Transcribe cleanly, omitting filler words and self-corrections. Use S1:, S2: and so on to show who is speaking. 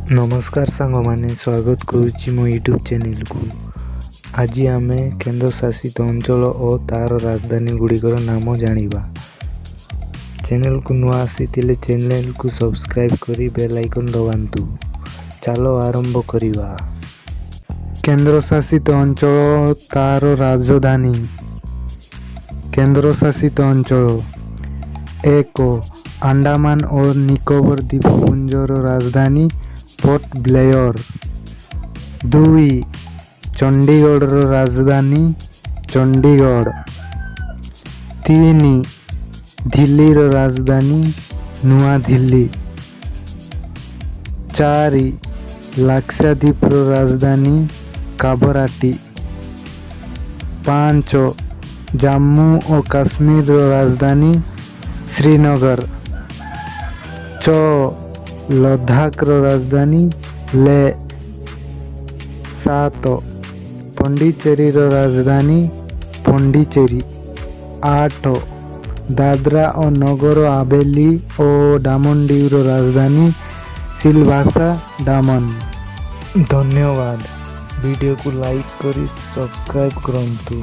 S1: ନମସ୍କାର ସାଙ୍ଗମାନେ, ସ୍ୱାଗତ କରୁଛି ମୋ ୟୁଟ୍ୟୁବ୍ ଚ୍ୟାନେଲକୁ। ଆଜି ଆମେ କେନ୍ଦ୍ରଶାସିତ ଅଞ୍ଚଳ ଓ ତା'ର ରାଜଧାନୀ ଗୁଡ଼ିକର ନାମ ଜାଣିବା। ଚ୍ୟାନେଲକୁ ନୂଆ ଆସିଥିଲେ ଚ୍ୟାନେଲକୁ ସବସ୍କ୍ରାଇବ୍ କରି ବେଲ୍ ଆଇକନ୍ ଦବାନ୍ତୁ। ଚାଲ ଆରମ୍ଭ କରିବା। କେନ୍ଦ୍ରଶାସିତ ଅଞ୍ଚଳ, ତା'ର ରାଜଧାନୀ। କେନ୍ଦ୍ରଶାସିତ ଅଞ୍ଚଳ: 1, ଆଣ୍ଡାମାନ ଓ ନିକୋବର ଦ୍ୱୀପପୁଞ୍ଜର ରାଜଧାନୀ ପୋର୍ଟ ବ୍ଲେୟର। 2, ଚଣ୍ଡିଗଡ଼ର ରାଜଧାନୀ ଚଣ୍ଡିଗଡ଼। 3, ଦିଲ୍ଲୀର ରାଜଧାନୀ ନୂଆଦିଲ୍ଲୀ। 4, ଲାକ୍ଷାଦ୍ୱୀପର ରାଜଧାନୀ କାବରାଟି। 5, ଜାମ୍ମୁ ଓ କାଶ୍ମୀରର ରାଜଧାନୀ ଶ୍ରୀନଗର। 6, ଲଦାଖର ରାଜଧାନୀ ଲେହ। 7, ପଣ୍ଡିଚେରୀର ରାଜଧାନୀ ପଣ୍ଡିଚେରୀ। 8, ଦାଦ୍ରା ଓ ନଗର ହାବେଲି ଓ ଡାମନ ଡିଉର ରାଜଧାନୀ ସିଲଭାସା ଡାମନ। ଧନ୍ୟବାଦ। ଭିଡ଼ିଓକୁ ଲାଇକ୍ କରି ସବସ୍କ୍ରାଇବ୍ କରନ୍ତୁ।